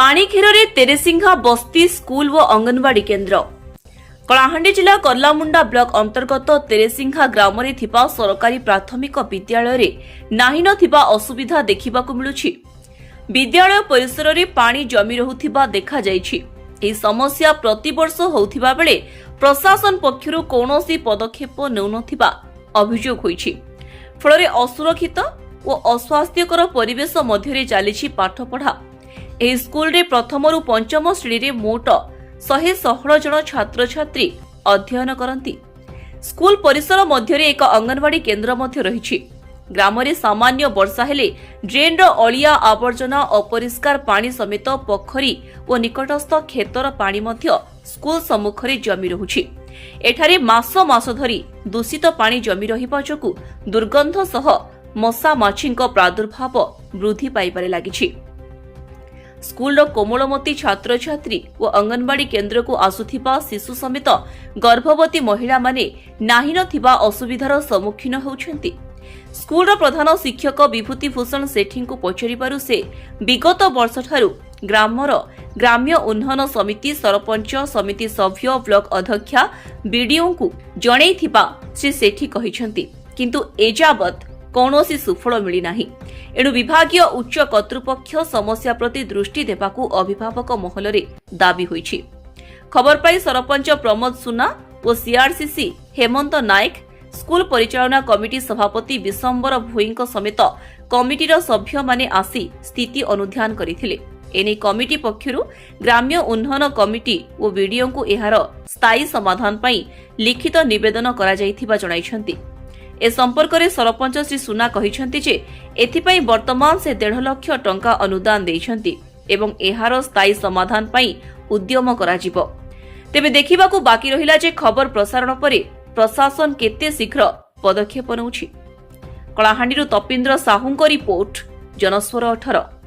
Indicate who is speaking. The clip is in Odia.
Speaker 1: ପାଣି ଘେରରେ ତେରେସିଂହା ବସ୍ତି ସ୍କୁଲ ଓ ଅଙ୍ଗନବାଡି କେନ୍ଦ୍ର। କଳାହାଣ୍ଡି ଜିଲ୍ଲା କର୍ଲାମୁଣ୍ଡା ବ୍ଲକ ଅନ୍ତର୍ଗତ ତେରେସିଂହା ଗ୍ରାମରେ ଥିବା ସରକାରୀ ପ୍ରାଥମିକ ବିଦ୍ୟାଳୟରେ ନାହିଁ ନଥିବା ଅସୁବିଧା ଦେଖିବାକୁ ମିଳୁଛି। ବିଦ୍ୟାଳୟ ପରିସରରେ ପାଣି ଜମି ରହୁଥିବା ଦେଖାଯାଇଛି। ଏହି ସମସ୍ୟା ପ୍ରତିବର୍ଷ ହେଉଥିବା ବେଳେ ପ୍ରଶାସନ ପକ୍ଷରୁ କୌଣସି ପଦକ୍ଷେପ ନେଉନଥିବା ଅଭିଯୋଗ ହୋଇଛି। ଫଳରେ ଅସୁରକ୍ଷିତ ଓ ଅସ୍ୱାସ୍ଥ୍ୟକର ପରିବେଶ ମଧ୍ୟରେ ଚାଲିଛି ପାଠପଢ଼ା। ଏହି ସ୍କୁଲରେ ପ୍ରଥମରୁ ପଞ୍ଚମ ଶ୍ରେଣୀରେ ମୋଟ 116 ଜଣ ଛାତ୍ରଛାତ୍ରୀ ଅଧ୍ୟୟନ କରନ୍ତି। ସ୍କୁଲ ପରିସର ମଧ୍ୟରେ ଏକ ଅଙ୍ଗନବାଡି କେନ୍ଦ୍ର ମଧ୍ୟ ରହିଛି। ଗ୍ରାମରେ ସାମାନ୍ୟ ବର୍ଷା ହେଲେ ଡ୍ରେନ୍ର ଅଳିଆ ଆବର୍ଜନା, ଅପରିଷ୍କାର ପାଣି ସମେତ ପୋଖରୀ ଓ ନିକଟସ୍ଥ କ୍ଷେତର ପାଣି ମଧ୍ୟ ସ୍କୁଲ ସମ୍ମୁଖରେ ଜମି ରହୁଛି। ଏଠାରେ ମାସ ମାସ ଧରି ଦୂଷିତ ପାଣି ଜମି ରହିବା ଯୋଗୁଁ ଦୁର୍ଗନ୍ଧ ସହ ମଶା ମାଛିଙ୍କ ପ୍ରାଦୁର୍ଭାବ ବୃଦ୍ଧି ପାଇବାରେ ଲାଗିଛି। ସ୍କୁଲର କୋମଳମତି ଛାତ୍ରଛାତ୍ରୀ ଓ ଅଙ୍ଗନବାଡି କେନ୍ଦ୍ରକୁ ଆସୁଥିବା ଶିଶୁ ସମେତ ଗର୍ଭବତୀ ମହିଳାମାନେ ନାହିଁ ନଥିବା ଅସୁବିଧାର ସମ୍ମୁଖୀନ ହେଉଛନ୍ତି। ସ୍କୁଲର ପ୍ରଧାନ ଶିକ୍ଷକ ବିଭୂତି ଭୂଷଣ ସେଠୀଙ୍କୁ ପଚାରିବାରୁ ସେ ବିଗତ ବର୍ଷଠାରୁ ଗ୍ରାମର ଗ୍ରାମ୍ୟ ଉନ୍ନୟନ ସମିତି, ସରପଞ୍ଚ, ସମିତି ସଭ୍ୟ, ବ୍ଲକ ଅଧ୍ୟକ୍ଷା, ବିଡିଓଙ୍କୁ ଜଣାଇଥିବା ଶ୍ରୀ ସେଠୀ କହିଛନ୍ତି। କିନ୍ତୁ ଏଯାବତ୍ କୌଣସି ସୁଫଳ ମିଳିନାହିଁ। ଏଣୁ ବିଭାଗୀୟ ଉଚ୍ଚ କର୍ତ୍ତୃପକ୍ଷ ସମସ୍ୟା ପ୍ରତି ଦୃଷ୍ଟି ଦେବାକୁ ଅଭିଭାବକ ମହଲରେ ଦାବି ହୋଇଛି। ଖବର ପାଇ ସରପଞ୍ଚ ପ୍ରମୋଦ ସୁନା ଓ ସିଆରସିସି ହେମନ୍ତ ନାୟକ, ସ୍କୁଲ ପରିଚାଳନା କମିଟି ସଭାପତି ବିଶମ୍ବର ଭୋଇଙ୍କ ସମେତ କମିଟିର ସଭ୍ୟମାନେ ଆସି ସ୍ଥିତି ଅନୁଧ୍ୟାନ କରିଥିଲେ। ଏନେଇ କମିଟି ପକ୍ଷରୁ ଗ୍ରାମ୍ୟ ଉନ୍ନୟନ କମିଟି ଓ ବିଡିଓଙ୍କୁ ଏହାର ସ୍ଥାୟୀ ସମାଧାନ ପାଇଁ ଲିଖିତ ନିବେଦନ କରାଯାଇଥିବା ଜଣାଇଛନ୍ତି। ଏ ସମ୍ପର୍କରେ ସରପଞ୍ଚ ଶ୍ରୀ ସୁନା କହିଛନ୍ତି ଯେ ଏଥିପାଇଁ ବର୍ତ୍ତମାନ ସେ 1.5 ଲକ୍ଷ ଟଙ୍କା ଅନୁଦାନ ଦେଇଛନ୍ତି ଏବଂ ଏହାର ସ୍ଥାୟୀ ସମାଧାନ ପାଇଁ ଉଦ୍ୟମ କରାଯିବ। ତେବେ ଦେଖିବାକୁ ବାକି ରହିଲା ଯେ ଖବର ପ୍ରସାରଣ ପରେ ପ୍ରଶାସନ କେତେ ଶୀଘ୍ର ପଦକ୍ଷେପ ନେଉଛି। କଳାହାଣ୍ଡିରୁ ତପିନ୍ଦ୍ର ସାହୁଙ୍କ ରିପୋର୍ଟ, ଜନସ୍ୱର 18।